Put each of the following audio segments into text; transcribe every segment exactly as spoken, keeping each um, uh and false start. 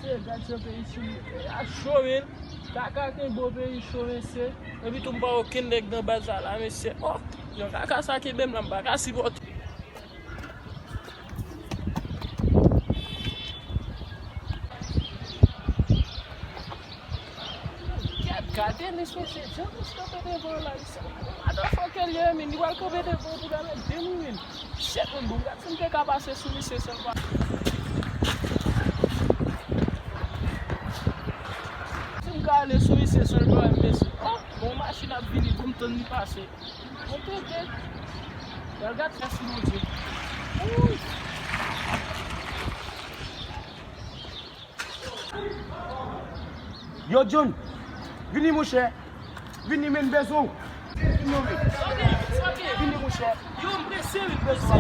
Gad jan peyi Chili a cho, men. Kaka kenbe w peyi cho, mesye. Epi tou, m pa wè okenn nèg nan baz la, la, mesye. Oh, jan kaka sa kenbe m la, m pa ka sipòte. Gad, gade, mesye, se jan misye kanpe devan la, mesye. Motherfucker, li ye, men, li pral kanpe devan w pou gade de nou, men. Shit, men, bon, gad si m te ka pase sou misye sèlman. Si m ka ale sou misye sèlman, mesye. Oh, bon, machin ap vini pou m tann li pase. Mwen tete. Gad, gad, mèsi Bondye. Wouy. Yo, John, vini, monchè. Vini, men, m bezwen w. Vini, non, men. Vini, monchè. Yo, m prese, wi, m prese.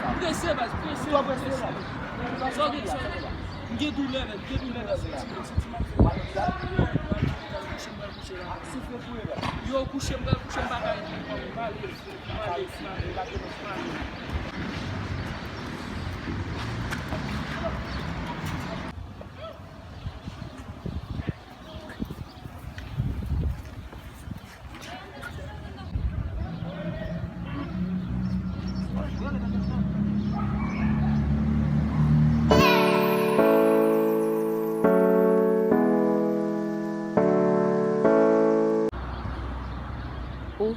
M prese, baz, m prese, m prese. M gen doulè, men, m gen doulè nan senti, nan senti m ap fè. Yo, kouche, m pral kouche, m pa ka rete ankò, m ale, m ale, m ale, m ale. Oh,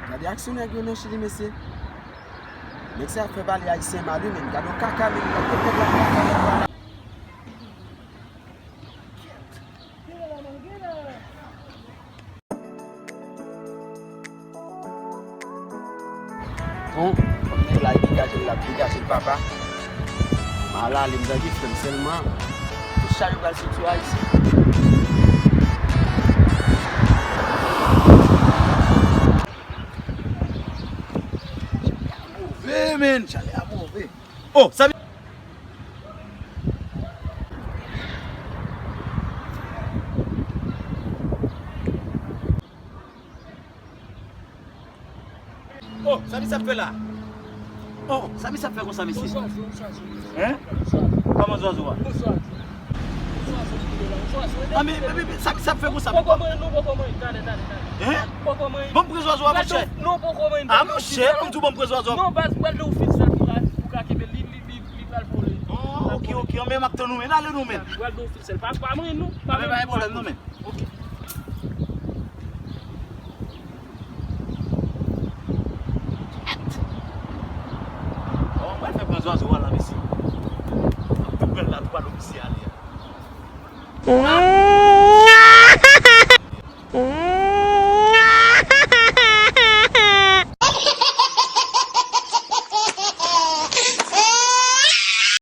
gade aksyon nèg yo nan Chili, mesye. Nèg sa ap fè pale ayisyen mal, wi, men gade yon kaka, men gade yon nèg la kaka, nèg la. Bon, kòm nèg la degaje l, l ap degaje l, papa. M al ale, m tande frè m sèlman. Tout sa yo pral soti Ayiti. Move, men, chalè a move. Oh, sa Oh, sa misye ap fè la? Oh, sa misye ap fè konsa, mesye? Hein? Kòman zwazo a? Ah, men, men, men, men, sa misye ap fè konsa? Hein? Bon, m pran zwazo a, monchè. Ah, monchè, m di w bon, m pran zwazo a. Non, baz, pral de ou fil sèl pou ka, pou ka kenbe li, li, li, li pral vole. Oh, ok, ok, men m ap tann ou, men ale nou, men. Pral de ou fil sèl. Pa, pa mwen, non. Ah, men pa gen pwoblèm, non, men. Ok. Oh, mwen fè pran zwazo a la, mesye. Tout bèl la, nou pa nou misye ale a.